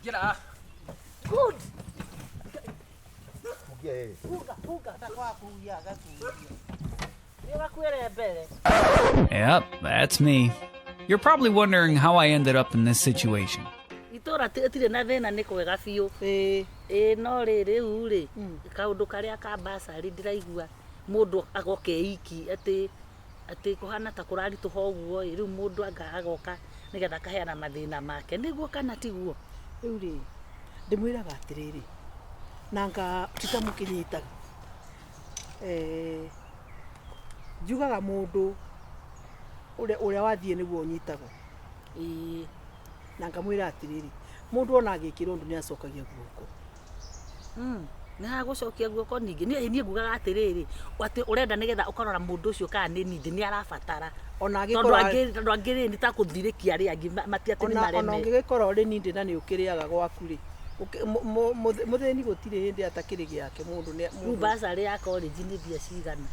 Ingĩra. Good. Fungia yeye. Funga, funga. Hata kwa kuya agakuya. Nĩ ũgakuĩre mbere. Yep, that's me. You're probably wondering how I ended up in this situation. Itũra tirĩ na thĩna, nĩ kwega biũ. Ĩĩ. Ĩĩ, no rĩ rĩu rĩ, kaũndũ karĩa ka basarĩ, ndĩraigua mũndũ agoka iki atĩ kũhana ta kũraritũha ũguo ĩ. Rĩu mũndũ anga agoka nĩgetha akaheana mathĩna make, nĩguo kana tiguo? Rĩu rĩ, ndĩmwĩraga atĩrĩrĩ, nanga tita mũkĩnyitaga. Njugaga mũndũ ũrĩa wathiĩ nĩguo ũnyitagwo. Na ngamwĩra atĩrĩrĩ, mũndũ ona agĩkĩrwo ũndũ nĩ acokagia guoko. Nĩ hagũcokia guoko. Ningĩ niĩ ngugaga atĩrĩrĩ, atĩ ũrenda nĩgetha ũkarora mũndũ ũcio kana nĩ nindi, nĩ arabatara. Ona tondũ angĩkorwo angĩ, tondũ angĩ rĩ, nĩ ta kũthirĩkia arĩa angĩ mati atĩ nĩ ona mareme. Ũngĩgĩkorwo ũrĩ nindĩ na nĩ ũkĩrĩaga gwaku rĩ, mũthĩni gũtirĩ hĩndĩ atakĩrĩ gĩake mũndũ nĩ Rĩu mũndũ. basarĩ ya college nĩ mbia cigana?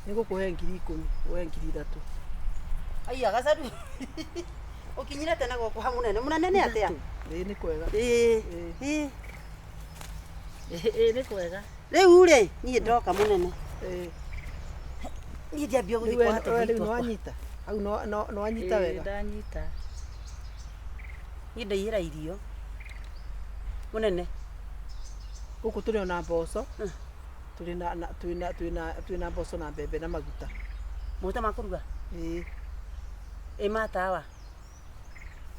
Nĩ gũkũhe 10,000, ũhe 3,000. Aiya gacaru. Ũkinyire tene gũkũ ha mũnene. Mũnene nĩ atĩa? Ĩĩ, nĩ kwega. Ĩĩ. Ĩĩ. Ĩĩ. Ĩĩ, nĩ kwega. Rĩu rĩ, niĩ ndoka mũnene. Ĩĩ. Niĩ ndiambia Rĩu gũthiĩ we kwa we tũthiĩ rĩu twakwa. nĩwanyita hau, nĩwanyita Ĩĩ, wega. Ndanyita. Niĩ ndaiyĩra irio. Mũnene. Gũkũ tũrĩ ona mboco, tũrĩ na twĩna mboco na mbembe na maguta. Maguta ma kũruga. Ĩĩ. Ĩ matawa.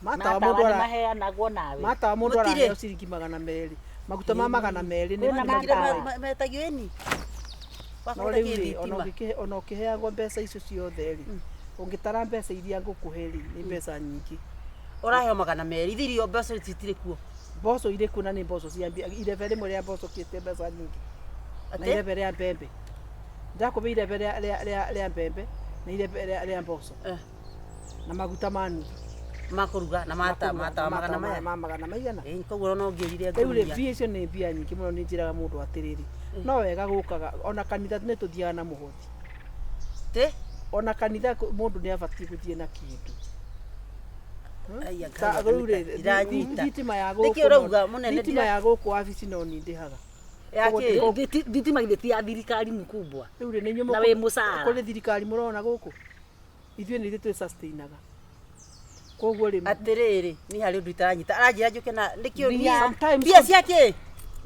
Matawa Matawa mũndũ nĩ ara maheanagwo nawe? Matawa mũndũ Gũtirĩ. araheo ciringi 200, maguta ma 200 nĩ Kwĩna nĩ matawa. maguta. Metagio ĩni. No Wakũruga rĩu rĩ, ona kĩ thitima. ona ũkĩheagwo mbeca icio ciothe rĩ, ũngĩtara mbeca iria ngũkũhe rĩ, nĩ mbeca nyingĩ. Ũraheo 200. Ithe irio mbeca citirĩ kuo. Mboco irĩ kuo, na nĩ mboco cia mbia. Irebe rĩmwe rĩa mboco kĩte mbeca nyingĩ na Atĩ? irebe rĩa mbembe, ndakũhe irebe rĩa mbembe na irebe rĩa mboco na maguta ma nuthu. Ma kũruga na mata Makũruga, matawa na magana matawa maya. ma magana maigana. Ĩĩ, koguo no ngĩrire Rĩu rĩ, ngũnia. mbia icio nĩ mbia nyingĩ mũno. Nĩ njĩraga mũndũ atĩrĩrĩ, no wega gũkaga ona kanitha nĩ tũthiaga na mũhothi. Tĩ? Ona kanitha mũndũ nĩ abatiĩ gũthiĩ na kĩndũ. Aiya, Ta Ngai, rĩu rĩ, ndiranyita. thitima ya Nĩkĩ gũkũ ũrauga, mũnene, thitima ya gũkũ wabici no ni ndĩhaga. Ya kĩ? Thitima githĩ ti ya thirikari mkubwa? Rĩu rĩ, nĩ inyuĩ Na wĩ mũcara. Kũrĩ thirikari mũrona gũkũ? Ithuĩ nĩ ithuĩ twĩ sustainaga, koguo rĩ, Atĩrĩrĩ, niĩ harĩ ũndũ itaranyita. Aranjĩra njũke na nĩkĩo Mbia. niĩ. Sometimes Mbia cia kĩ?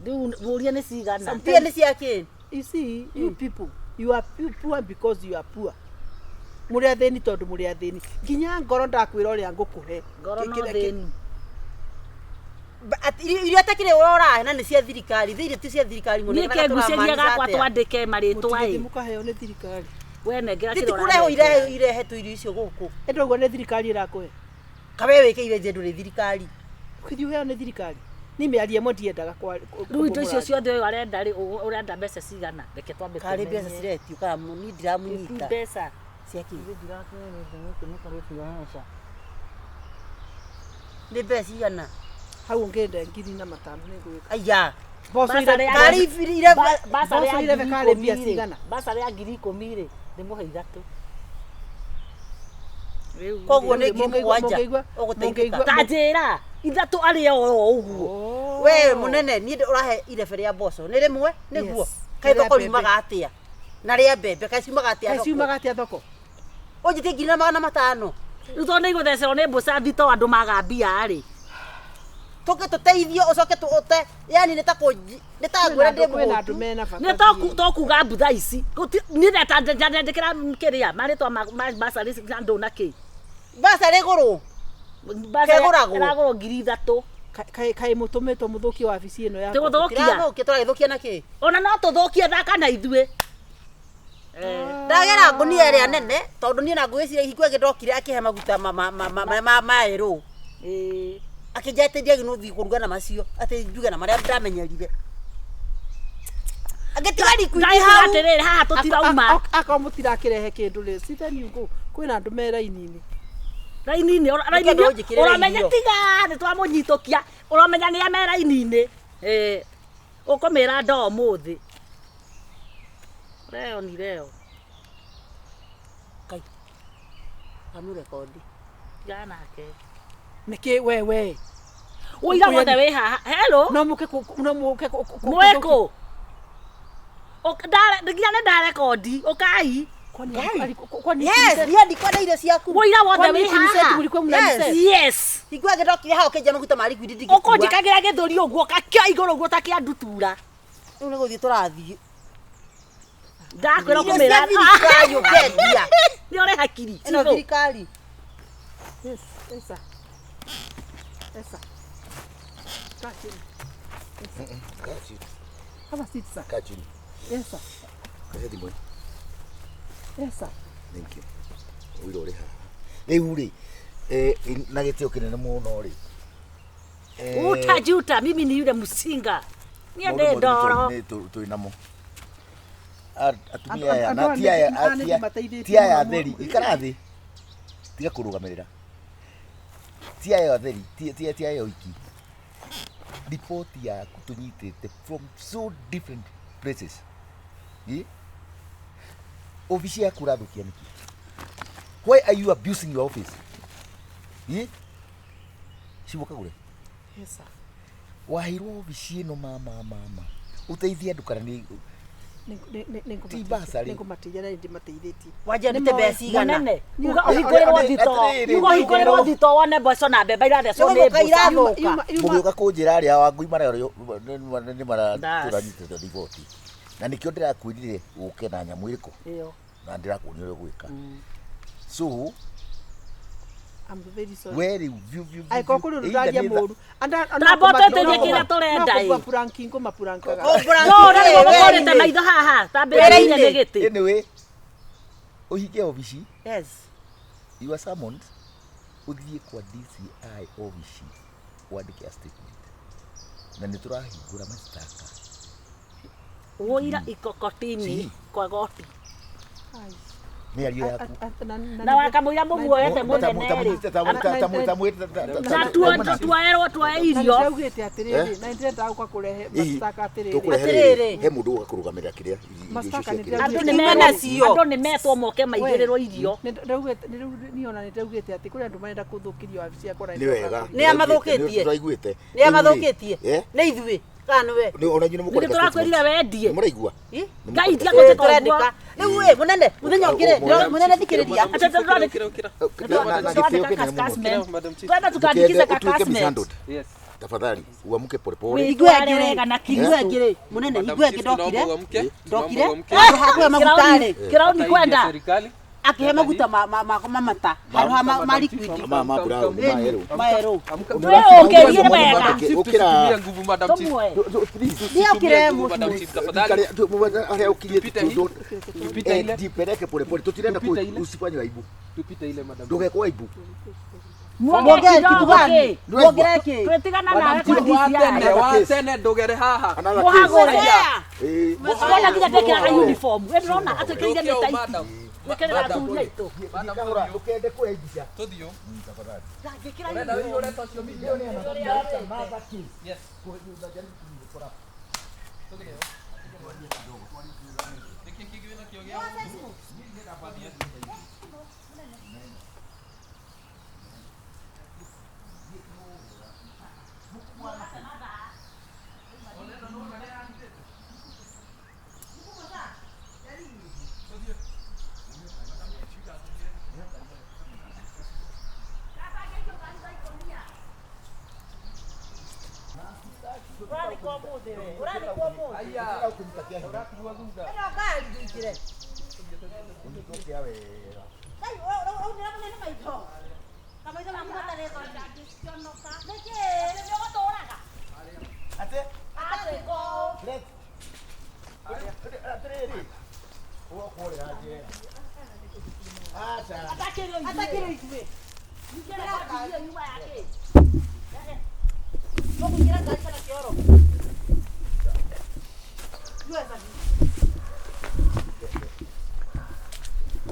Rĩu mũria nĩ cigana. Mbia nĩ cia kĩ? You see, you people, you are poor because you are poor. Mũrĩ athĩni tondũ mũrĩ athĩni nginya ngoro. Ndakwĩra ũrĩa ngũkũhe. Ngoro no thĩnu. Atĩ irio atakĩrĩ ũrahe na nĩ cia thirikari. Ithe irio ti cia thirikari mũnene. Niĩ kengucĩria gakwa twandĩke marĩtwa Mũtigĩthiĩ ĩ. mũkaheo nĩ thirikari. We nengera Titi kĩrĩa kũrehwo ũranengera. irehe irehetwo irio icio gũkũ. Ĩndĩ ũguo nĩ thirikari ĩrakũhe. Kawe wĩkĩire nje ndũrĩ thirikari. Ũkĩthiĩ ũheo nĩ thirikari, niĩ mĩario ĩmwe ndiendaga Rĩu indo icio ciothe ũyũ arenda rĩ, ũrenda mbeca cigana? Reke twambe Karĩ mbeca tũmenye. ciretio kana niĩ Ti ndiramunyita. mbeca. Cia kĩ? Nĩ mbeca cigana? Hau ũngĩenda 4,500 nĩ ngwĩka. Aiya. Mboco Basarĩ irebe ya- Karĩ irebe Basarĩ ya Mboco irebe ngiri karĩ ikũmi mbia rĩ, cigana? basarĩ ya 10,000 rĩ, ndĩmũhe ithatũ. Rĩu Koguo rĩ, nĩ ngiri Mũngĩigua- mũgwanja mũngĩigua- ũgũteithĩka. mũngĩigua- ta njĩra ithatũ arĩ o ũguo. We mũnene, niĩ ũrahe irebe rĩa mboco nĩ rĩmwe nĩguo? Yes. Kaĩ Rĩa thoko mbembe. riumaga atĩa na rĩa mbembe kaĩ ciumaga atĩa Kaĩ thoko? ciumaga atĩa thoko? Ũnjĩtie 4,500. Rĩu tondũ nĩ igũthecerwo nĩ mbũca thito andũ maga mbia rĩ. Tũke tũteithio ũcoke tũte, yani nĩ ta kũnji nĩ ta ngwĩra ndĩ Kwĩna andũ mũhũtu. mena bata. Nĩ tokuga mbutha ici. Niĩ ndandĩkĩra kĩrĩa marĩtwa ma basarĩ cia andũ na kĩ. Mbeca rĩgũrũ. Basarĩ Kegũragwo? ĩragũrwo 3,000. Kaĩ mũtũmĩtwo mũthũkie wabici ĩno yakwa? Tũgũthũkia. Tirathũkia, tũragĩthũkia na kĩ? Ona no tũthũkie, thaka na ithuĩ. Ndagera ngũnia ĩrĩa nene tondũ niĩ na ngwĩciria hingo ĩngĩ ndokire akĩhe maguta ma maerũ. Ĩĩ. Akĩnjĩra atĩ ndiagĩrĩirwo nĩ gũthiĩ kũruga na macio, atĩ njuge na marĩa ndamenyerire. Angĩtiga riko-inĩ Ndaigua hau. atĩrĩrĩ, haha tũtirauma. Akorwo mũtirakĩrehe kĩndũ rĩ, see, then you go. Kwĩna andũ me raini-inĩ. Raini-inĩ raini-inĩ. Nĩkĩo ũnjĩkĩrĩre Ũramenya irio. tiga nĩ twamũnyitũkia, ũramenya nĩ me raini-inĩ. Ĩĩ, ũkũmĩra ndoo ũmũthĩ leo ni leo. Kai. Amurekodi. Tigana nake. Nĩkĩ wewe? Ũira wothe wĩ haha. Hello. No muke no muke Mwĩkũ. Nginya nĩ ndarekondi. Ũkai. Kwani Yes, niĩ ndikwenda irio ciaku. Ũira wothe wĩ haha. Yes. Yes. Hingo ĩngĩ ndokire haha ũkĩnja maguta ma liquid ndingĩkua. Ũkũnjĩkagĩra gĩthũri ũguo ũgakĩoya igũrũ ũguo ta kĩa ndutura. Rĩu nĩ gũthiĩ tũrathiĩ. Ndakwĩra Irio cia ũkũmĩra. thirikari ũkendia. Nĩ ũrĩ hakiri. Ĩno thirikari. Yes, esa. Esa. Kaa chini. Kaa chini. Have a seat, sir. Kaa chini. Yes, sir. Kahe thimũ. Yes, sir. Thank you. Ũira ũrĩ haha. Rĩu rĩ, na gĩtĩo kĩnene mũno rĩ. Utajuta mimi ni yule msinga. Niĩ ndĩ ndoro. Twĩ namo. Atumia aya Andũ na aya ti aya nĩ mateithĩtie ti aya mũno. atheri ikara thĩ. Tiga kũrũgamĩrĩra. Ti aya atheri, ti aya oiki. Riboti yaku tũnyitĩte from so different places. Ofici yaku ũrathũkia nĩkĩ? Why are you abusing your office? Ciwo Kagure. Yes, sir. Waheirwo ofici ĩno mama. Ũteithie andũ kana nĩ Ti bursary. Nĩngũmateithia na nĩndĩmateithĩtie. Wanjia ndute mbeca igana. Mũnene. Uga ũhingũrĩrwo thitoo. Uga ũhingũrĩrwo thitoo wone mboco na mbemba irathecwo nĩ Nĩgũthũka mbũca. irathũka. Mũgĩũka kũnjĩra arĩa Wangui marĩa nĩ maratũranyitĩte riboti. Na nĩkĩo ndĩrakwĩrire ũke na nyamũ ĩrĩkũ Ĩyo. na ndĩrakuonia ũrĩa ũgwĩka. So I'm very sorry. we rĩu biũ biũ biũ. Angĩkorwo kũrĩ ũndũ ndaria mũru. Tamba ũtwĩtĩrie kĩrĩa tũrenda ĩ. Ngũmapuranki ngũmapurankaga. No, ũrĩa nĩguo mũkũrĩte maitho haha. Tambĩrĩria nĩ gĩtĩ. Anyway, ũhinge obici. Yes. You are summoned. Ũthiĩ kwa DCI obici wandĩke a statement. Na nĩ tũrahingũra mashtaka. Ũira ikokotini kwa goti. Mĩario yaku. Na wakamũira mũmuoete mũnene rĩ. Na tuoerwo tuoe irio. Ndaugĩte atĩrĩrĩ, na nĩndĩrenda gũka kũrehe mashtaka atĩrĩrĩ. Tũkũrehe Atĩrĩrĩ. he mũndũ ũgoka kũrũgamĩrĩra kĩrĩa irio icio Mashtaka cia nĩ kĩrĩa. Andũ Nĩ nacio. nĩ metwo moke maigĩrĩrwo irio. Nĩndaugĩte niĩ ona nĩndaugĩte atĩ kũrĩ andũ marenda kũthũkĩrio wabici yakwa na Nĩ wega. Nĩ amathũkĩtie. Nĩtũraiguĩte. Nĩ amathũkĩtie. Nĩ ithuĩ. Kana nĩwe. Ona inyuĩ nĩ Nĩ mũkwandĩka tũrakwĩrire wendie. Nĩ mũraigua? Ngai Ĩ, tiga gũtĩka ũguo. tũrendeka. Rĩu ĩ mũnene, mũthenya ũngĩ rĩ, mũnene thikĩrĩria. Atĩ Na gĩtĩo kĩnene mũno. Twenda tukaandikize Ũtuĩke kakasmet. mishandled. Yes. Tafadhali uamke polepole. Hingo ĩngĩ Wĩtware wega na rĩ, hingo ĩngĩ rĩ, mũnene, hingo ĩngĩ ndokire. Ndokire. Handũ ha kũhe maguta rĩ, Kĩrauni kwenda. Serikali. akĩhe maguta ma mamata handũ ha ma liquid. Ma brown, ma yellow. Ma yellow. Twĩũkĩrie wega. Ũkĩra. Nguvu Madam Chief. Tũmuoe. Please. Nĩ okire Madam mũtu. Chief tafadhali. Harĩa ũkinyĩte Tupite hii. Tupite ile. jipeleke polepole, tutirenda Tupite ile. usifanye aibu, Tupite ile Madam. ndũgekwo aibu. Muonge kidogo kĩ. Muongerere kĩ? Twĩtigana nawe kwa Chief wa tene, DCI. wa tene ndũgere haha. Another Mũhagũre. case. Eh, Wona nginya ndekĩraga uniform. We ndĩrona atwĩkĩrire Ndũkĩo, mĩtaiti. madam. Gwĩkĩrĩra athuri aitũ. Kahora, ndũkende kuoya mbica. Tũthiĩ. Tafadhali. Ndangĩkĩra Ũrenda uniform. ũhũre social media? Yes. Nĩkĩ kĩngĩ wĩnakĩo gĩa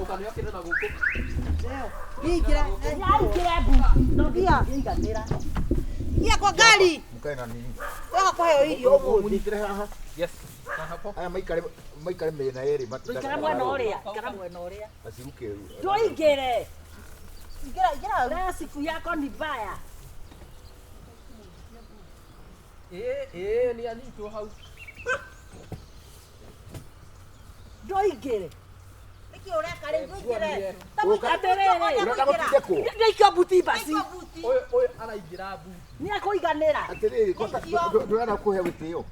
Ũkanĩokĩre na gũkũ. Ia kwa ngari. Mũkae na nini? Waga kũheo irio ũmũthĩ. Mũnyitĩre haha. Yes. Na hapo. Aya maikare maikare mĩena yerĩ Ikara mwena ũrĩa, ikara mwena ũrĩa. Maciruke. Tũingĩre. Ingĩra, ingĩra. Leo siku yako ni mbaya. Ĩĩ, ĩĩ, nĩ anyitwo hau. Ndoingĩre. Nĩkĩ ũreka rĩu ndũingĩre? Atĩrĩrĩ. Ũrenda gũtindĩkwo? Ndaikio mbuti basi. Ũyũ ũyũ araingĩra mbuti. Nĩ akũiganĩra. Atĩrĩrĩ, ndũrenda kũhe gĩtĩo.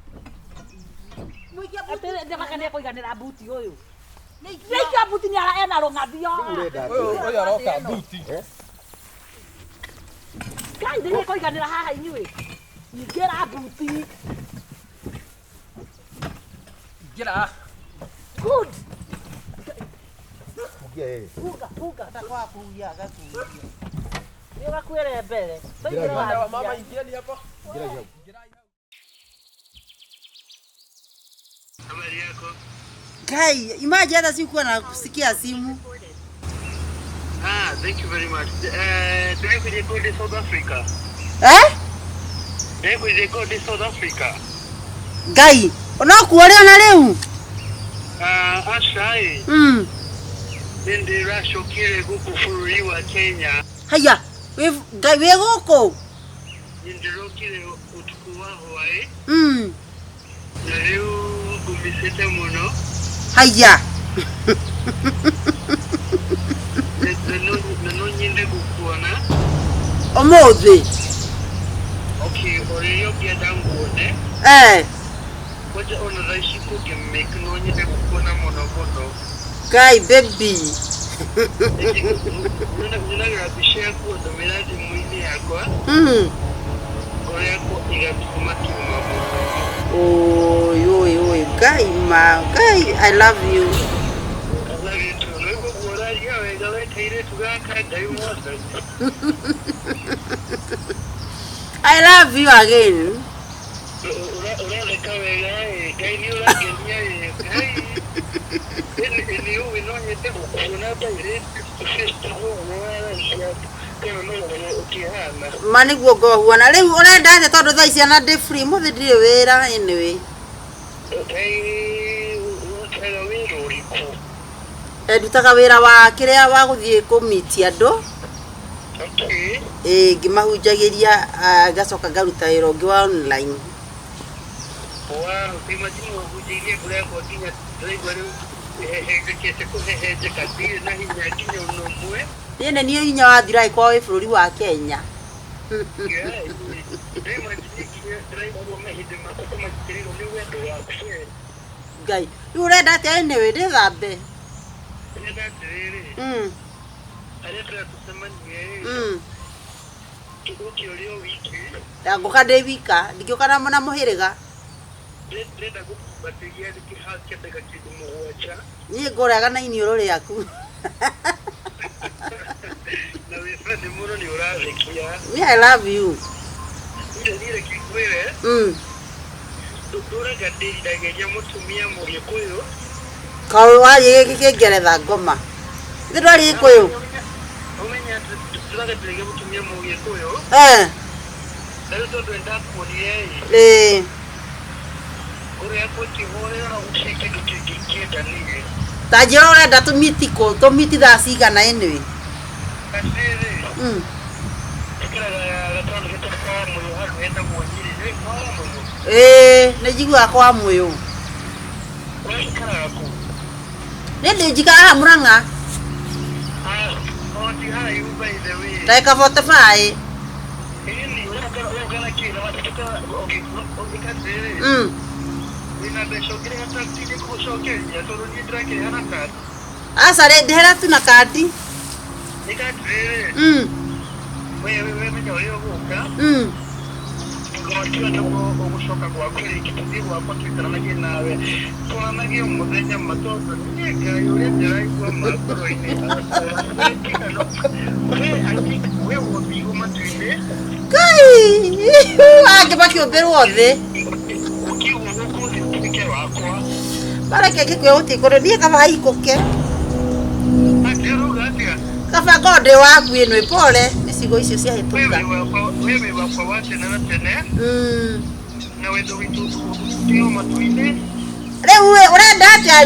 Atĩrĩrĩ, ndĩmaka nĩ akũiganĩra mbuti ũyũ. Ndaikio mbuti nĩ ara ena rũng'athio. Ũrenda Ũyũ atĩa? ũyũ aroka mbuti. Eh? Ngai nĩ akũiganĩra haha inyuĩ. Ingĩra mbuti. Ingĩra. Good. Fungia yeye. Funga, funga. Kwa kuhuia agakuhuia. Nĩ ũgakuĩre mbere. Tũingĩre Ingĩra Mama, wanjia. ingĩreni hapa. Ingĩra hau. Ingĩrai hau. Habari yako? Kai, imagine hata sikuwa nakusikia simu. Ah, thank you very much. Ndĩrekũrekodi South Africa. Eh? Ndĩrekũrekodi South Africa. Ngai, onokuo rĩ ona rĩu? Ah, aca ĩ, Mm. nĩ ndĩracokire gũkũ bũrũri wa Kenya. Haya, wĩ Ngai wĩ gũkũ? Nĩ ndĩrokire ũtukũ wa hwaĩ Mm. na rĩu ngũmicĩte mũno. Haya. Na no nyende gũkuona. Ũmũthĩ. Okay, o rĩrĩa ũngĩenda nguone. Eh, Kwanja ona thaa ici kũngĩmake no nyende gũkuona mũno mũno. Ngai baby. Nyonaga mbica yaku ndũmĩra thimũ-inĩ yakwa. Mm. Ngoro yakwa ĩgatuma tuma mũno. Oi, oi, oi, Ngai ma, Ngai, I love you. I love you too. Rĩu ũguo ũraria wega we kairĩtu gaka Ngai mwathani. I love you again. Ũratheka wega ĩ, Ngai nĩ ũrangenia ĩ, Ngai. Ĩ nĩ ũĩ no nyende gũkuona direct ũguo waragia kana no ũrĩa ũkĩhana. Ma nĩguo ngohuana. Rĩu ũrenda atĩa tondũ thaa ici ona ndĩ free, mũthĩ ndirĩ wĩra anyway. Ngai ũrutaga wĩra ũrĩkũ? Ndutaga wĩra wa kĩrĩa wa gũthiĩ kũmiti andũ. Okay. Ĩĩ, ngĩmahunjagĩria ngacoka ngaruta wĩra ũngĩ wa online. Wow, imagine wahunjĩirie ngoro yakwa nginya ndĩraigua rĩu ĩhehenjekete kũhehenjeka ndirĩ na hinya nginya ona ũmwe. Niĩ nĩ niĩ hinya wathira angĩkorwo wĩ bũrũri wa Kenya. Ngai, rĩu ũrenda atĩa anyway, ndĩthambe? Mm, mm. Ngũka ndĩ wika, ndingĩũka na mũhĩrĩga. Niĩ ngũrega na iniũrũ rĩaku. Me, I love you. Mm. Kaũ wathiĩ gĩkĩ kĩngeretha ngoma. Ithe ndwarĩ Gĩkũyũ? Eh, ĩĩ. Ta njĩra ũrenda tũmiti kũ? Tũmiti thaa cigana anyway? Mm. Ĩĩ, nĩ njiguaga kwa Mũyũ. Niĩ ndĩ njikaraga haha Mũrang'a. Ndagĩka 45. Mm. Aca rĩ, ndĩhĩra tu na kandi. Mm. Mm. Ngai! Angĩ makĩũmbĩrwo thĩ. Bareke ngĩkwĩra gũtirĩ kũndũ niĩ kaba haikũke. Kaba ngorwo ndĩ waku ĩno ĩ pole nĩ ciugo icio ciahĩtũka. Mm. Rĩu ĩ, ũrenda atĩa?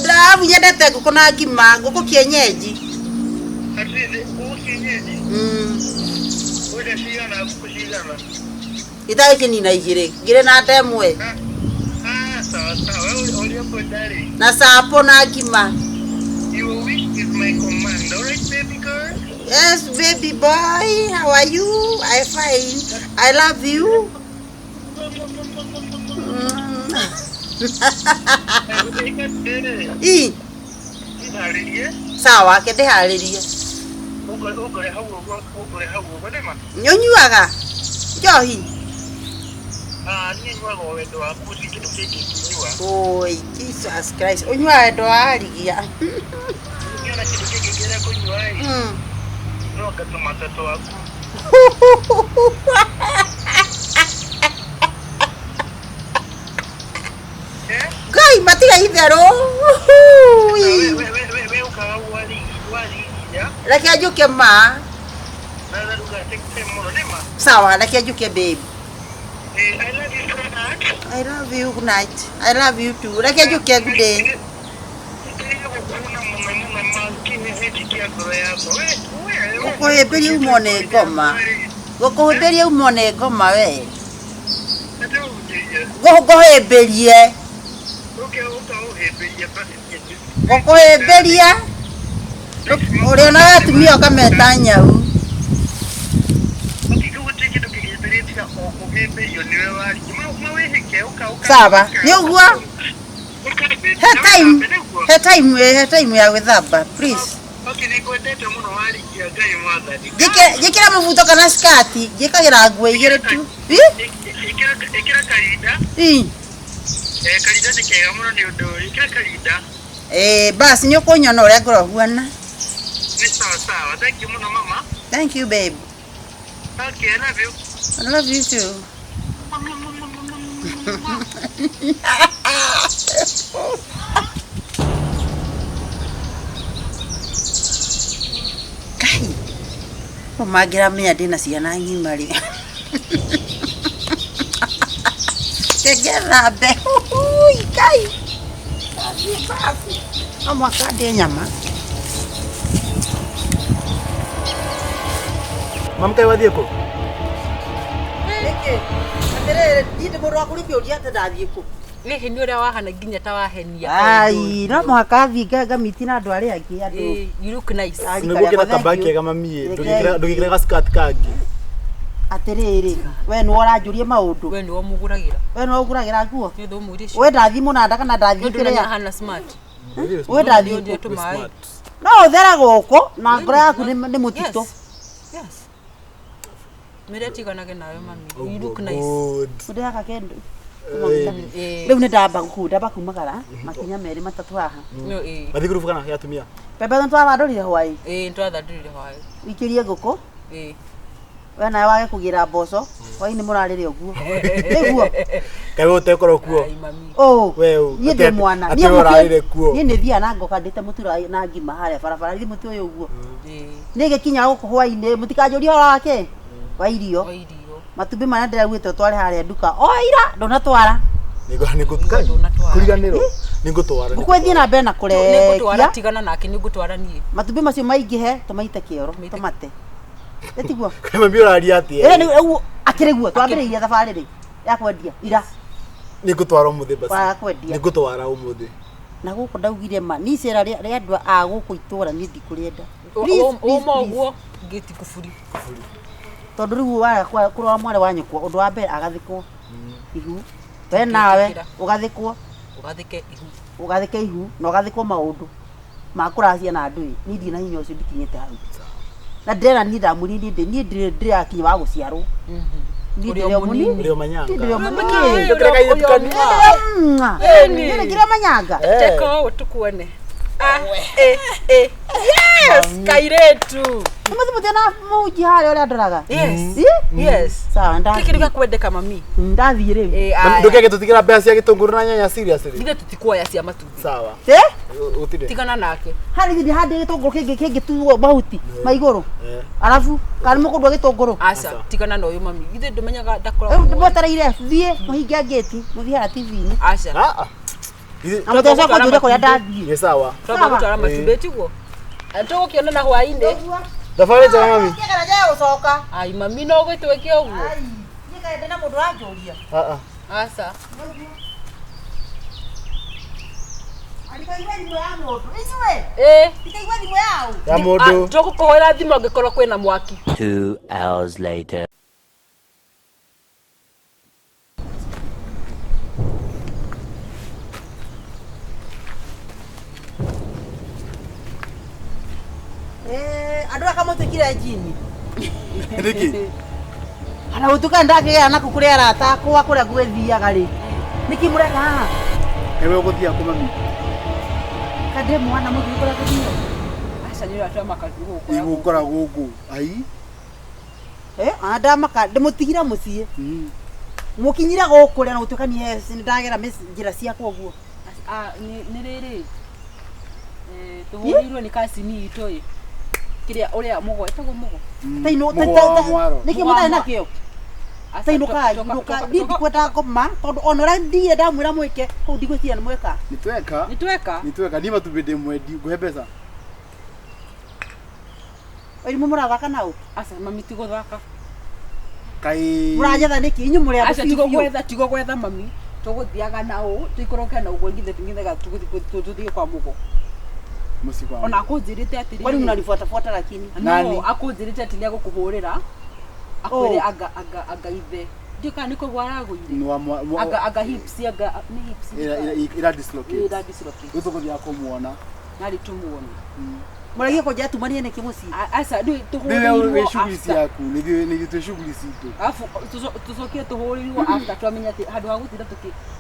Ndabu nyendete ngũkũ na ngima, ngũkũ kienyeji. Mm. Itagĩkĩnina igĩrĩ ngĩrĩ na ndemwe. Ah, sawa sawa. Wewe ũrĩa ũkwenda rĩ. Na sapo na ngima. Your wish is my command. All right, baby girl? Yes, baby boy, how are you? I fine. I love you. I. Sawa, ke ndĩharĩrie. Nyũnyuaga njohi? Oi, Jesus Christ. Ũnyuaga wendo wa arigia. Ngai matiga itherũ. Reke njũke ma. Sawa, reke njũke babe. I love you so much. I love you, good night. I love you too. Reke njũke good day. Gũkũhĩmbĩria umwo nĩ ngoma. Gũkũhĩmbĩria umwo nĩ ngoma we. Ngũhĩmbĩrie. Gũkũhĩmbĩria. Ũrĩonaga atumia ũkameta nyau. Sawa, nĩ ũguo? He time, he time, he time ya gwĩthamba, please. Njĩkĩra mũbuto kana skati, njĩkagĩra nguo igĩrĩ tu. Ĩkĩra karinda. Karinda nĩ kega mũno nĩ ũndũ, ĩkĩra karinda. Basi nĩ ũkũnyona ũrĩa ngorwo huana. Nĩ sawa sawa. Thank you mũno mama. Thank you babe. Okay, I love you. I love you too. Kai, mangĩramenya ndĩna ciana ng'ima rĩ. Ngethambe. Kai. Ngathiĩ bafu. No mũhaka ndĩe nyama. Mam kaĩ wathiĩ kũ? Nĩkĩ? Atĩrĩrĩ, niĩ ndĩ mũndũ wa kũrĩkĩũria atĩ ndathiĩ kũ. Gĩkĩ nĩ ũrĩa wahana nginya ta wahenia. Ai, no mũhaka thiĩ ngamiti na andũ arĩa angĩ andũ. You look nice. Nĩguo kĩna kaba kega mami, ndũgĩkĩra ga skirt kangĩ. Atĩrĩrĩ, we nĩwe ũranjũria maũndũ. We nĩwe ũmũgũragĩra. We nĩwe ũngũragĩra nguo. Nĩ ũndũ ũmwĩre icio. We ndathiĩ mũnanda kana ndathiĩ kĩrĩa. Hana smart. We ndathiĩ kũ? No ũthera gũkũ na ngoro yaku nĩ mũtitũ. Yes. Mĩrĩa tiganage nawe mami. You look nice. Ũndĩhaka kĩndũ. Rĩu nĩ ndamba kũu, ndamba kumagara makinya merĩ matatũ haha. Mathiĩ ngurubu kana ya atumia? Mbembe nĩ twathandũrire hwaĩ. Ĩĩ, nĩtwathandũrire hwaĩ. Ũikĩrie ngũkũ. Ĩĩ. We nawe wage kũgĩra mboco, hwaĩ-inĩ mũrarĩre ũguo. Nĩguo? Kaĩ we ũtekorwo kuo? Ũ, We ũ, niĩ ndĩ mwana. atĩ we ũrarĩre kuo. Niĩ nĩ thiaga na ngoka ndĩte mũtu na ngima harĩa barabara, githĩ mũtu ũyũ ũguo. Niĩ ngĩkinya gũkũ hwaĩ-inĩ, mũtikanjũrie ũhoro wa kĩ? Wa irio. Matumbĩ marĩa ndĩraugĩte ũtware harĩa nduka. O ira, ndũnatwara. Nĩngũriganĩrwo. Nĩngũtwara. Ngũkũ ĩthiĩ na mbere na Nĩngũtwara, kũrekia. tigana nake, nĩngũtwara niĩ. Matumbĩ macio maingĩhe, tũmaite kĩoro, tũmate. Ĩtiguo? Kaĩ mami ũraria atĩa? Ĩĩ, nĩ ũguo, akĩrĩ guo, twambĩrĩirie thabarĩ rĩ ya kwendia ira. Nĩngũtwara ũmũthĩ basi. Wa kwendia. Nĩngũtwara ũmũthĩ. Na gũkũ ndaugire ma, niĩ icera rĩa andũ a gũkũ itũra niĩ ndikũrĩenda. Ũma ũguo, ngĩti kuburi. Tondũ rĩu waga kũrora mwarĩ wa nyũkwa, ũndũ wa mbere agathikwo ihu. We nawe ũgathikwo. Ũgathike ihu. Ũgathike ihu na ũgathikwo maũndũ ma kũracia na andũ ĩ. Niĩ ndirĩ na hinya ũcio ndikinyĩte hau. Na ndĩrera niĩ ndamwĩrire niĩ niĩ ndirĩ rakinya wa gũciarwo. Niĩ ndĩrĩ o mũnini. Ũrĩ o manyanga. Niĩ ndĩrĩ o mũnini. Ndũkĩrĩ kairĩtu kanini. Niĩ nĩ manyanga. Teka ũũ tũkuone. Yes, kairetu. Mũthĩ mũtiona mũhunjia harĩa ũrĩa ndoraga? Yes. Yes. Sawa, ndathiĩ. Kĩkĩ gĩgakwendeka mami. Ndathiĩ rĩu. Ndũkĩage tũtigĩra mbeca cia gĩtũngũrũ na nyanya seriously. Githĩ tũtikuoya cia matumbĩ. Sawa. Ĩ? Gũtirĩ. Tigana nake. Harĩ githĩ handĩ gĩtũngũrũ kĩngĩ kĩngĩtuo mahuti ma igũrũ. Arabu kana mũkũndua gĩtũngũrũ. Aca, tigana na ũyũ mami. Githĩ ndũmenyaga ndakoragwo. Rĩu mwetereire thiĩ mũhinge ngĩti mũthiĩ harĩa TV-inĩ. Aca. Na mũtigacoka kũnjũria kũrĩa ndathiĩ. Nĩ sawa. Twamba gũtwara matumbĩ tiguo? Tũgũkĩonana hwaĩ-inĩ. Thabarĩ njega mami. Kĩgera gũcoka. Ai mami no gwĩtwĩke ũguo. Ai, niĩ kaĩ ndĩna mũndũ He mũndũ ũranjũria? Ah ah. Aca. Andikaigua thimũ ya mũndũ. Inyuĩ. Ĩĩ. Ndikaigua thimũ yao. Ya mũndũ. Tũgũkũhũrĩra thimũ angĩkorwo kwĩna mwaki. 2 hours later. Eh, andũ aka mũtuĩkire njini. Nĩkĩ? Ana gũtuĩka ndakĩgĩa naku kũrĩ arata akwa kũrĩa ngũgĩthiaga rĩ. Nĩkĩ mũreka haha? Ewe ũgũthiaga kũ mami? Kandĩ mwana mũthiĩ kũrĩa ngũthiaga. Aca nĩ ũrĩa twamaka gũkũ. Igũkora gũkũ. Ai. Eh, ndamaka ndĩmũtigire mũciĩ. Mũkinyire gũkũ rĩ na gũtuĩka niĩ nĩndagera njĩra ciakwa ũguo. Ah, nĩ rĩrĩ. Eh, tũhũrĩirwo nĩ kacini itũ ĩ. Kĩrĩa ũrĩa mũgo ĩtagwo mũgo. Nĩkĩ mũtarĩ nakĩo? Tainũkai, inũkai. Niĩ ndikwenda ngoma tondũ ona ũrĩa ndigire ndamwĩra mwĩke kũu ndigwĩciria nĩ mweka. Nĩ tweka. Nĩ tweka. Nĩ tweka. Niĩ matumbĩ ndĩ mwendi ngũhe mbeca. Irimũ mũrathaka nao? Aca mami ti gũthaka. Kaĩ. Mũranjetha nĩkĩ? Inyuĩ mũrĩ andũ Aca tigo biũ biũ. gwetha tigo gwetha mami. Tũgũthiaga nao tũikũrũke na ũguo nginya tũthiĩ kwa mũgo. Mũciĩ kwa. Ona akũnjĩrĩte atĩrĩrĩ. Kwani mnanifuatafuata lakini? No, akũnjĩrĩte atĩ nĩegũkũhũrĩra. Akwĩre anga anga anga ithe. Ndiũĩ kana nĩ kũgwa aragũire. Nĩ wa mwa. Anga anga hips anga nĩ hips. Ira dislocate. Ira dislocate. Rĩu tũgũthiaga kũmuona. Narĩ tũmuone. Mũragia kũnjĩra tumanie nĩkĩ mũciĩ? Aca rĩu Rĩu tũhũrĩirwo wĩ shughuli after. ciaku. Nĩ ithuĩ twĩ shughuli citũ. Alafu tũcokie tũhũrĩirwo after twamenya atĩ handũ ha gũtinda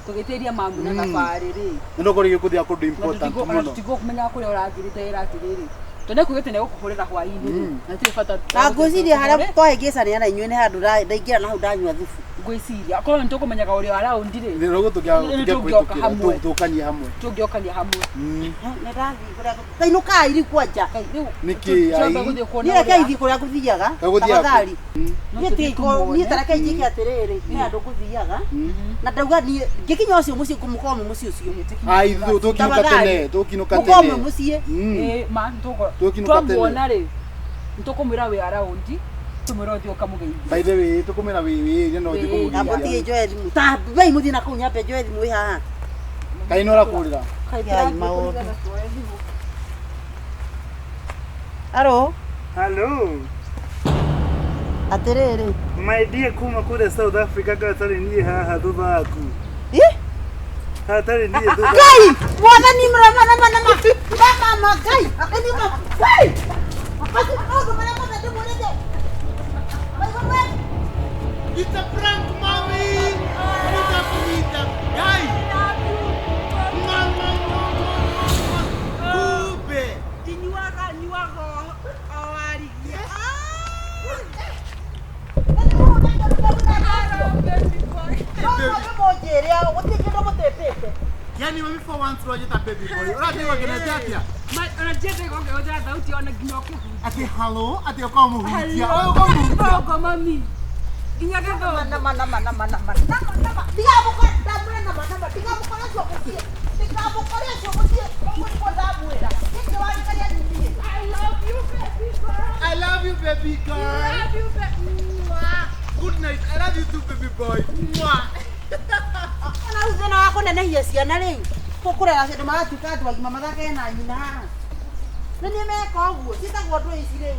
tũgĩtĩria mamu na thabarĩ rĩ. Nĩ ndũkorwo gũthiaga kũndũ important Ona mũno. tũtigũkũmenyaga kũrĩa ũrathirĩte wĩra atĩrĩrĩ. Tondũ nĩkuugĩte nĩegũkũhũrĩra hwaĩ-inĩ rĩ. Na tirĩ bata. Na ngwĩciria harĩa twahĩngĩcania na inyuĩ nĩ handũ ndaingĩra na hau ndanyua thubu. Ngwĩciria akorwo nĩ tũkũmenyaga ũrĩa around rĩ. Nĩ rogo Nĩ tũngĩoka hamwe. tũkanie hamwe. Tũngĩokania hamwe. Nĩ ndathiĩ kũrĩa tainũkai rĩu kwanja. Nĩkĩ ai? Niĩ reke ithiĩ kũrĩa ngũthiaga. Ũgũthiaga kũ? Tafadhali. No Niĩ tũthiĩ tiga ikorwo- niĩ tũmuone. ta reke njĩke atĩrĩrĩ, nĩ handũ ngũthiaga. Na ndauga niĩ ngĩkinya ũcio mũciĩ ngũmũkorwo mwĩ mũciĩ ũcio. Ai tũkinũka tene, tũkinũka tene. Mũkorwo mwĩ mũciĩ. Ĩĩ ma Tũkinũka tene. twamuona rĩ. Nĩtũkũmwĩra wĩ around. Tũmwĩre ũthiĩ ũkamũgeithie. By the way, tũkũmwĩra wĩ wĩ no ũthiĩ Nyambo kũmũgeithia. tige njoe thimũ. Ta mbei mũthiĩ na kũu nyambe njoe thimũ ĩ haha. Kaĩ nĩ ũrakũrĩra? Kai maũndũ. Alo. Hello. Atĩrĩrĩ. My dear kuma kũrĩa South Africa gatarĩ niĩ haha thutha waku. Ĩ? Hatarĩ niĩ thutha. Ngai! Mwathani mrama nama nama. Mama ma Ngai. Akani ma. Ngai. Basi maũndũ marĩa mothe ndĩmwĩrĩte. Maigua mwega. It's a prank, mommy! Nitakuita. Guy! Mama, mama, mama. Kumbe. Ndinyuaga nyuaga o warigia. Yani mami for once wajita baby boy. Ũrathiĩ wakenete atĩa? Ona ndiende gũkĩhũthĩra thauti ona nginya ũkĩhutia. Ati hello, ati ũkamũhutia. Ũyũ ũkamũhutia. Gĩthũngũ mami. Nginya gĩthũngũ. Nama nama nama nama nama nama. Ndigamũkore ndamwĩra nama nama ndigamũkore ũcio mũciĩ. Ndigamũkore ũcio mũciĩ. Ũguo nĩguo ndamwĩra. Gĩkĩ warikaria nyumie. I love you baby girl. I love you baby girl. I love you baby. Good night. I love you too baby boy. Mwah. Ona rĩu thĩna wa kũnenehia ciana rĩu kũrera andũ maratuĩka andũ agima mathakage na nyina haha. Nĩ niĩ meka ũguo ciĩtagwo ndũ ici rĩu.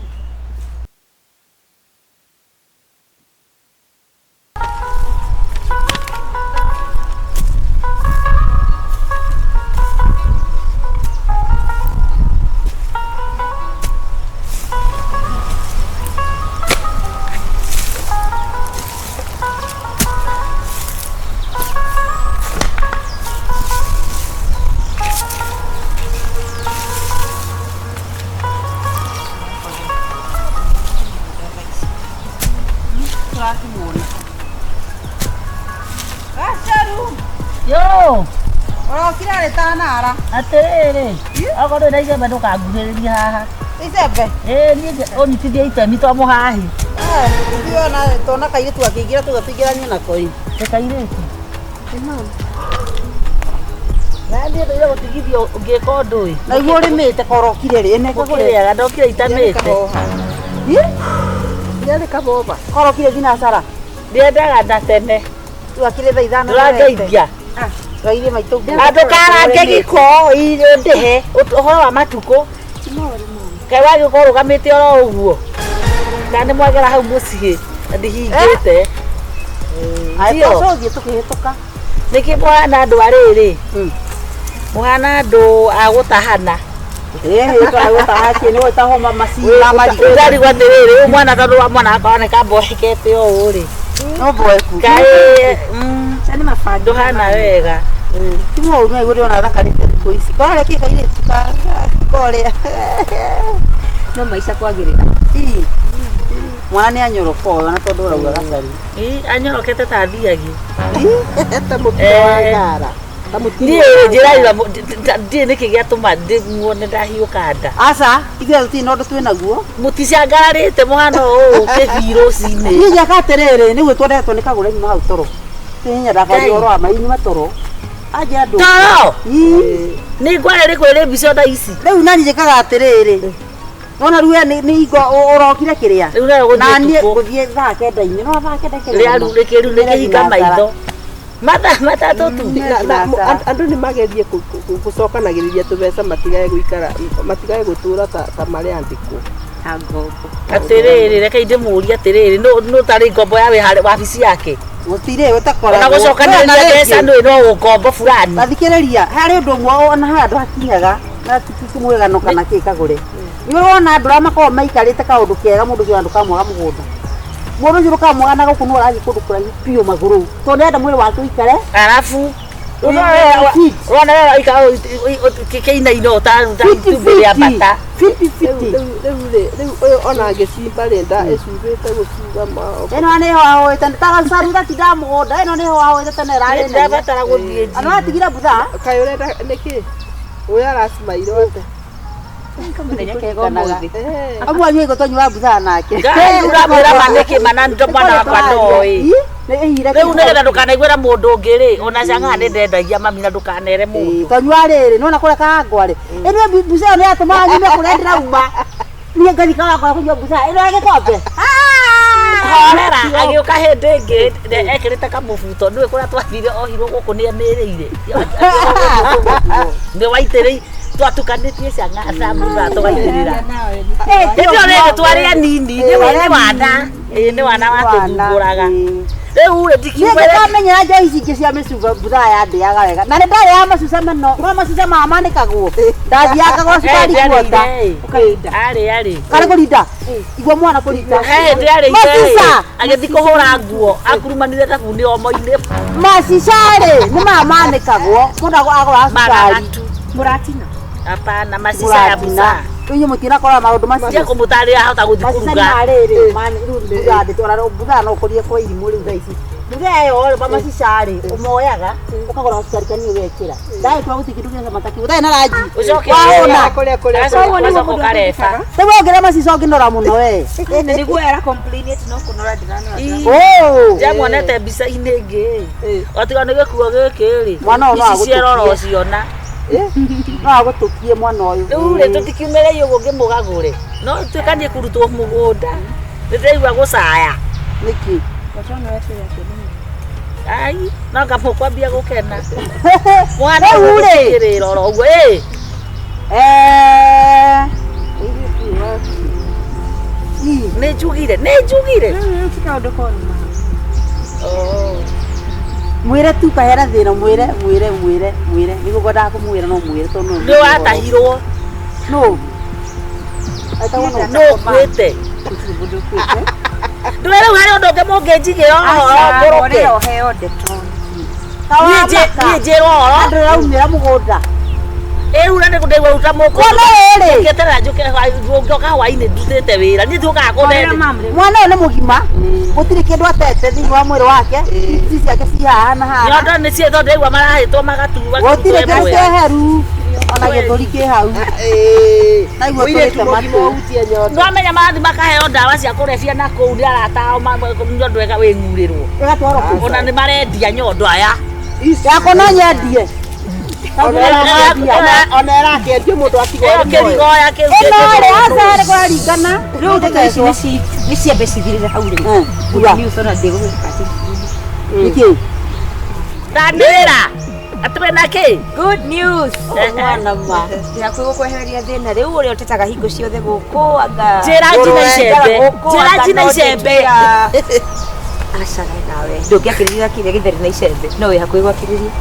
Tũrakĩmuona. Gacaru. Yo. Ũrokire rĩ tanara. Atĩrĩrĩ, okorwo ndũrĩ na icembe ndũkanguhĩrĩrie haha. Icembe? Ĩĩ niĩ ũnyitithie itemi twa mũhahi. Ithuĩ ona tona kairĩtu akĩingĩra tuga tũingĩranie nako ĩ. Nĩ kairĩtu? Na niĩ ndũire gũtigithio ngĩka ũndũ ĩ. Na iguo ũrĩmĩte korokire rĩ ĩneka Gũkĩrĩaga ndokire itamĩte. Yarĩ kaboba. Korokire thinacara. Ndiendaga na tene. Rĩu akĩrĩ thaa ithano Ndũrangeithia. Twaire maitũ Andũkarange gĩko irio ndĩhe ũhoro wa matukũ. Kaĩ wagĩũka ũrũgamĩte oro ũguo. Kana nĩ mwagera hau mũciĩ na ndihingĩte. Ndio. Tũthiĩ tũkĩhĩtũka. Nĩkĩ mũhana andũ a rĩrĩ? Mũhana andũ a gũtahana. Ndarigwo atĩrĩrĩ ũyũ mwana tondũ wa mwana wakwa nĩ kamboekete ũũ rĩ. No mboeku. Kaĩ ndũhana wega. Ti mũũru no igũrũ ona thakarĩte thikũ ici. Korĩa kĩ kairĩtu ka korĩa. No maica kwagĩrĩra. Mwana nĩ anyoroka ũyũ ona tondũ ũrauga gacaru. Ĩ anyorokete ta thiagi. Ta mũtino wa ngara. Niĩ njĩraira ndiĩ nĩkĩ gĩatũma muone ndahiũka nda. Aca, ithuĩ tũtirĩ na ũndũ twĩ naguo. Mũticangararĩte mũhana ũũ kĩbii rũcinĩ. Niĩ njaka atĩrĩrĩ, nĩguo twendetwo nĩ kagũre nyuma hau toro. Niĩ nyendaga kwaria ũhoro wa ma inyuma toro. Anja andũ. Toro? Nĩ ngware rĩ kwĩrĩ mbica thaa ici. Rĩu nani njĩkaga atĩrĩrĩ. Wona rĩu we nĩ hingo ũrokire kĩrĩa. Rĩu nayo gũthiĩ Na niĩ ũtukũ. gũthiĩ thaa kenda-inĩ. No thaa kenda kĩrĩa. Rĩa rĩu rĩkĩru rĩkĩhinga maitho. Mathaa matatũ tu. Andũ nĩ magerie gũcokanagĩrĩria tũbeca matigae gũikara matigae gũtũra ta marĩ andĩkwo. Atĩrĩrĩ reke ndĩmũrie atĩrĩrĩ nũ tarĩ ngombo ya wĩ harĩ wabici yake. Gũtirĩ ũtakoragwo. Ona gũcokanĩrĩria mbeca nĩ no ngombo fulani. Tathikĩrĩria harĩ ũndũ ũmwe ona harĩ andũ hakinyaga na ti mwĩgano kana kĩ kagũre. Nĩ ũrona andũ arĩa makoragwo maikarĩte kaũndũ kega mũndũ ũcio ndũkamwaga mũgũnda. Mũndũ ũcio ndũkamwaga na gũkũ nĩ ũrathiĩ kũndũ kũraihu biũ magũrũ. Tondũ nĩarenda mwĩrĩ wake ũikare. Arabu ũrona wewe ũikara kĩinaina ta itumbĩ rĩa mbata. Rĩu ũyũ ona angĩcimba rĩ nda ĩcumbĩte gũcumba Ĩno nĩho ahoete ta gacaru gatindaga mũgũnda ĩno nĩho ahoete tene ĩrarĩ nene. Ndabatara gũthiĩ Andũ aratigire mbutha. Kaĩ ũrenda nĩkĩ? Ũyũ aracimairwo atĩa? Kamũthenya kega ũmũthĩ. Amwe anyue igũtwa nyua mbutha nake. Ngai ũramwĩra ma nĩkĩ mana ndo mwana wakwa ndoĩ. Rĩu nĩgetha ndũkanaiguĩra mũndũ ũngĩ rĩ ona cang'aa nĩ ndendagia mami na ndũkanere mũndũ. Tonyua rĩrĩ nĩwona kũrĩa kangwa rĩ. Ĩno mbuca ĩyo nĩyatũmaga nyume kũrĩa ndĩrauma. Niĩ ngathiĩ kawangwa kũnyua mbuca ĩno ya gĩkombe. Horera agĩũka hĩndĩ ĩngĩ ekĩrĩte kamũbuto nĩũĩ kũrĩa twathire ohirwo gũkũ nĩemĩrĩire. Nĩ waitĩrĩi twatukanĩtie cang'aa ca tũgaitĩrĩra. Hĩndĩ ĩyo rĩngĩ twarĩ anini nĩ wana nĩ wana watũthumbũraga. Rĩu rĩ ndikiuga Niĩ ndamenyera njohi ici ingĩ cia mĩcuba mbutha yandĩaga wega. Na nĩ ndarĩaga macuca mũno. No macuca maya manĩkagwo. Ndathiaga ngagũra cukari kuota. Arĩ arĩ. Karĩ kũrinda. Igua mwana kũrinda. Hĩndĩ arĩ Macica. agĩthiĩ kũhũra nguo akurumanire thabuni omo-inĩ. Macica rĩ nĩ maya manĩkagwo. Mũndũ agũraga cukari. Mũratina. Hapana macica ya busa. Inyuĩ mũtinakora maũndũ macio. Tia kũmũtarĩria ahota gũthiĩ Macica nĩ kũruga. marĩrĩ rĩu mbutha ndĩtwara mbutha no ũkũrie kwa irimũ rĩu thaa ici. Mbutha ĩyo rĩ macica rĩ ũmoyaga ũkagũra gacukari kanini ũgekĩra. Ndagĩtua gũtirĩ kĩndũ kĩna cama ta kĩu. Ũtarĩ na ranji. Ũcoke Wahũna. Ũgacoka ũkareba. Rĩu wongerera macica ũngĩnora mũno we. Nĩguo ara complain ati no kũnora ndĩranora. Oh. Ndiamuonete mbica-inĩ ĩngĩ otiga nĩ gĩkuo gĩkĩ rĩ Mwana ũyũ no ici cierora agũtũkie. ũciona. No agũtũkie mwana ũyũ. Rĩu rĩ tũtikiumĩre ũguo ngĩmũgagũre no tuĩka niĩ kũrutwo mũgũnda nĩndĩraigua gũcaya. Nĩkĩ? Ai no anga mũkwambia gũkena. Mwana Rĩu rĩ. ũgũthikĩrĩra oro ũguo ĩ. Nĩ njugire nĩ njugire. Mwĩre tu kahera thĩna mwĩre mwĩre mwĩre mwĩre nĩguo ngwendaga kũmwĩra no mwĩre tondũ Nĩ watahirwo. Nũ? Etagwo nũ? Nũ ũkuĩte? Ndũĩ rĩu harĩ ũndũ ũngĩ mũngĩnjigĩra ũhoro ngũrũke. Ũheo ndeto. Niĩ njĩrwo ũhoro. Andũ raumĩra mũgũnda. Ĩu na nĩngũndĩgua ruta mũkũ. Mwana ũyũ rĩ. Ngĩeterera njũke ngĩũka hwaĩ-inĩ ndutĩte wĩra. Niĩ ndiũkaga kũnene. Mwana ũyũ nĩ mũgima. Gũtirĩ kĩndũ atete thĩinĩ wa mwĩrĩ wake. Ici ciake ci haha na haha. Nyondo nĩ ciĩ tondũ ndaigua marahĩtwo magatuo. Gũtirĩ kĩndũ kĩeheru. Ona gĩthũri kĩ hau. Naigua tũrĩte matũ. Nĩwamenya marathiĩ makaheo ndawa cia kũrebia na kũu nĩ arata ao nyondo ĩng'urĩrwo. Ĩgatwarwo kũ? Ona nĩ marendia nyondo aya. Yakwa no nyendie. Ona ĩrakĩendio mũndũ atigwo Ĩyo kĩrigoya kĩu. Ĩno rĩ aca nĩ kũraringana. Rĩu ndeto ici nĩ ciambe cithirĩre hau rĩ. Uga. Nĩ ũcona ndĩgũgĩka atĩ Niki. Ndanĩrĩra. Atĩ na kĩ? Good news. Mwana ma. Ndĩrakwĩgwo kwehereria thĩna rĩu ũrĩa ũtetaga hingo ciothe gũkũ anga. Njĩra njina icembe. Njĩra njina icembe. Aca nawe. Ndũngĩakĩrĩria kĩrĩa gĩtheri na icembe. No wĩ hakuhĩ gwakĩrĩria.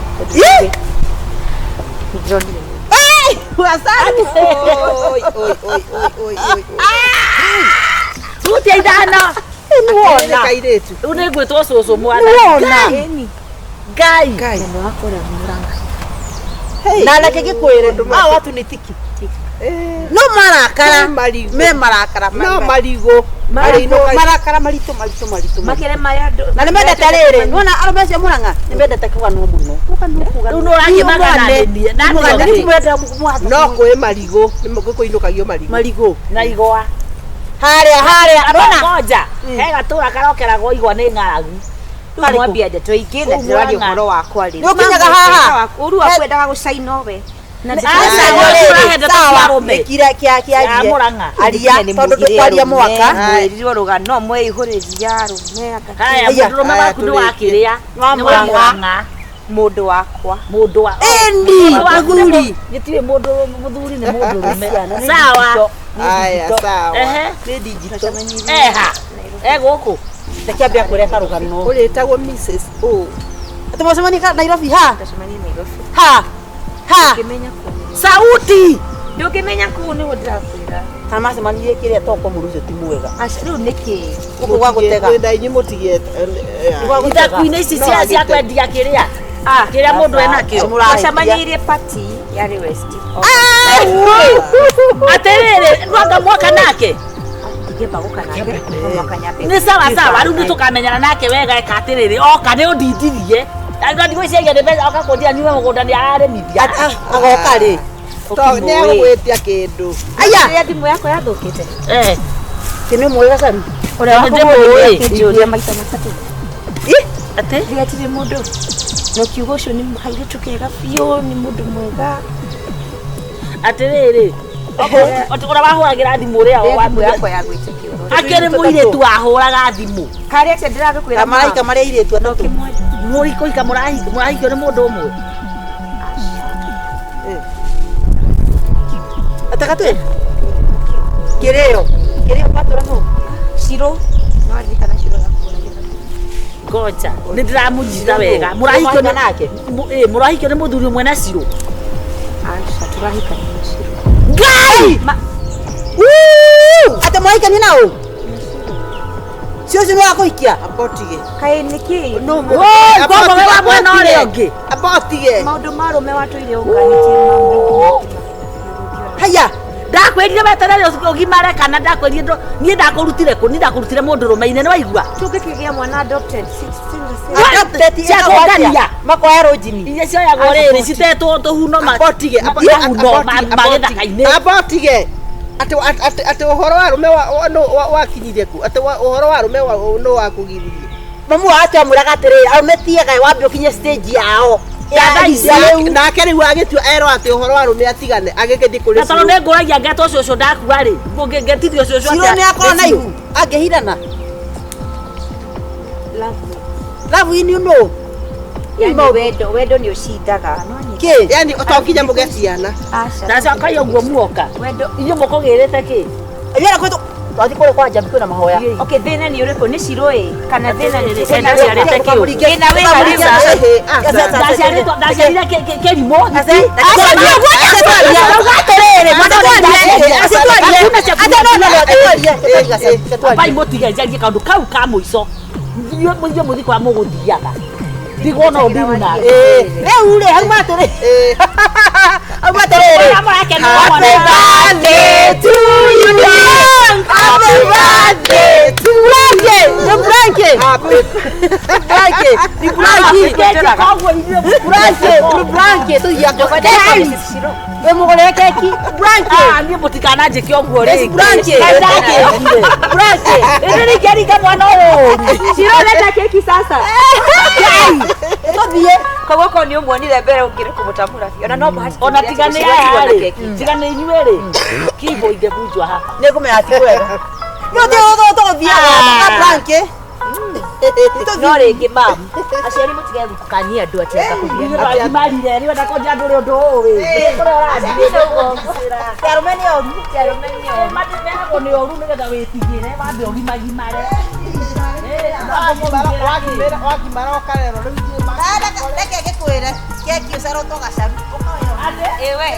Nĩndĩronire. Wasaru. Oi oi oi oi oi. Hutia ithano. Nĩwona. Kairĩtu. Rĩu nĩngwĩtwo cũcũ mwana. Nĩwona. Ngai. Ngai. Na reke gĩkwĩre hawa watu nĩ tiki. No marakara. Me marakara. No marigũ. Marakara maritũ maritũ maritũ. Makĩria marĩa andũ. Na nĩmendete rĩrĩ. Nĩwona arũme acio Murang'a nĩmendete kũganwo mũno. Rĩu nĩũrakĩmagana No kwĩ marigũ. Nĩkũinũkagio marigũ. Marigũ. Na igwa. Harĩa harĩa. Nona. Ngoja. He gatũra karokeragwo igwa nĩ ng'aragu. Rĩu mwambia ndeto ingĩ na ndĩraria ũhoro wakwa rĩu. Nĩũkinyaga haha. Ũru waku endaga gũcaina we. Aria tondũ ndũkwaria mwaka. Mwĩrirwo rũgano mweihũrĩria arũme. Haya mũndũrũme waku nĩ wakĩrĩa. Nĩ wa Murang'a. Mũndũ wakwa. Mũndũ wa. Ĩni mũthuri. Gĩtirĩ mũndũ mũthuri nĩ mũndũrũme. Sawa. Aya sawa. Ehe. Nĩ digital. Eha. E gũkũ. Ndakĩambia kũreka rũgano. Ũrĩtagwo Mrs. O. Atĩ mwacemania Nairobi ha? Twacemania Nairobi. Ha. Ha. Sauti. Ndũngĩmenya kũu nĩguo ndĩrakwĩra. Kana macemanirie kĩrĩa toko mũndũ ũcio ti mwega. Aca rĩu nĩkĩ? Gũkũ gwa gũtega. Kwenda inyuĩ mũtigete. Ithaku-inĩ ici cia kwendia kĩrĩa. Kĩrĩa mũndũ enakĩo. Twacemanirie party yarĩ West. Atĩrĩrĩ, nwanga mwaka nake. Ingĩamba gũka nake. Mwaka nyambe. Nĩ sawa sawa, rĩu nĩtũkamenyana nake wega eka atĩrĩrĩ, oka nĩ ũndindirie. Andũ ndigwĩciria nĩ mbeca oka kũndia nyume mũgũnda nĩ ararĩmithia. Agoka rĩ? Tondũ nĩ egũgwĩtia kĩndũ. Aya. Rĩrĩa thimũ yakwa yathũkĩte. Kĩ nĩ mũĩ gacaru? Ũrĩa wakũhũrĩire akĩnjũria maita matatũ. Atĩ? Ndigatirĩ mũndũ. Na ũkiuga ũcio nĩ kairĩtu kega biũ, nĩ mũndũ mwega. Atĩrĩrĩ, ũrĩa wahũragĩra thimũ ũrĩa Rĩrĩa thimũ yakwa yagwĩte kĩoro. Akĩrĩ mũirĩtu wahũraga thimũ. Karĩa atĩa ndĩragũkwĩra. Kamaraika marĩa airĩtu atatũ. Mũrikũhika mũrahikio nĩ mũndũ ũmwe. Atakatwe. Kĩrĩo. Kĩrĩo patũra nũ? Ciro. No aririkana Ciro gakũhũragĩra. Ngoja. Nĩ ndĩramũnyita wega. Mũrahikio nĩ nake. Mũrahikio nĩ mũthuri ũmwe na Ciro. Aca tũrahikania na Ciro. Ngai! Atĩ mũrahikania na ũ? Cio ũcio nĩ wakũhikia? Abotige. Kaĩ nĩkĩ? Woi, ngombo we wa mwena ũrĩa ũngĩ. Abotige. Maũndũ ma arũme watũire ũnganĩtie ma Haya. Ndakwĩrire weterere ũgimare kana ndakwĩrire niĩ ndakũrutire kũ? Niĩ ndakũrutire mũndũrũme-inĩ nĩ waigua? Tũngĩkĩgĩa mwana adopted. Adopted Cia kũngania. Makoya rũnjini. Iria cioyagwo rĩrĩ citetwo tũhuno Abotige. mahuno ma gĩthaka-inĩ. Abotige. Atĩ ũhoro wa arũme wakinyire kũ? Atĩ ũhoro wa arũme no wakũgiririe. Mamu wa atĩ amwĩraga atĩrĩrĩ arũme tiaga wambe ũkinye stage yao. Nake rĩu agĩtua erwo atĩ ũhoro wa arũme atigane agĩgĩthiĩ kũrĩ Na tondũ nĩ ngũragia ngetwo cũcũ ndakua rĩ, ngetithio cũcũ Ciro atĩa? nĩ akorwo na ihu angĩhithana. Love in you know. Yani wendo wendo nĩ ũcindaga. Kĩ? Yani to nginya mũgĩe ciana. Aca. Ndacoka ũguo muoka. Wendo Inyuĩ mũkũgĩrĩte kĩ? Yera kwĩtũ twathiĩ kũrĩa kwa Njambi kwĩna mahoya. Okay, thĩna nĩ ũrĩkũ? Nĩ Ciro ĩ? Kana thĩna nĩ Ndaciarĩte kĩ? Thĩna wĩ harĩ Ndaciarĩtwo ndaciarire kĩrimũ. Ambai mũtige njarie kaũndũ kau ka mũico. Inyuĩ mũthiĩ kwa mũgũthiaga. Ndigwo no ũthiru nake. Rĩu rĩ hau matĩrĩ. Hau matĩrĩrĩ. Happy birthday to you. Happy birthday to you. Nĩ Blanke. Blanke. Nĩ Blanke. Blanke. Nĩ Blanke. Tũthiaga keki. Wĩ mũgũrĩre keki. Blanke. Niĩ mũtikananjĩke ũguo rĩngĩ. Blanke. Blanke. Rĩrĩ rĩngĩringa mwana ũyũ ũru. Ciro ũrenda keki sasa. Tũthiĩ. Koguo korwo nĩ ũmuonire mbere ũngĩrĩ kũmũtamũra biũ. Ona no bahati Ona tiga nĩ aya rĩ, tiga nĩ inyuĩ rĩ, kibo ingĩbunjwo haha. Nĩ ngũmenya ti kwega. Nĩ ũtĩ tũgũthiaga. Blanke. No rĩngĩ mam, aciari mũtige gũkania andũ atĩ anga kũgĩa. Agimarire rĩu ndakonja andũ ũrĩa ũndũ ũĩ. Kũrĩa ũrathiĩ. Ti arũme nĩ oru. Ti arũme nĩ oru. Mameragwo nĩ oru nĩgetha wĩtigĩre wambe ũgimagimare. Wagimara ũkarerwo rĩu ithuĩ Reke ngĩkwĩre keki ũcarũtwo gacaru. Ĩwe.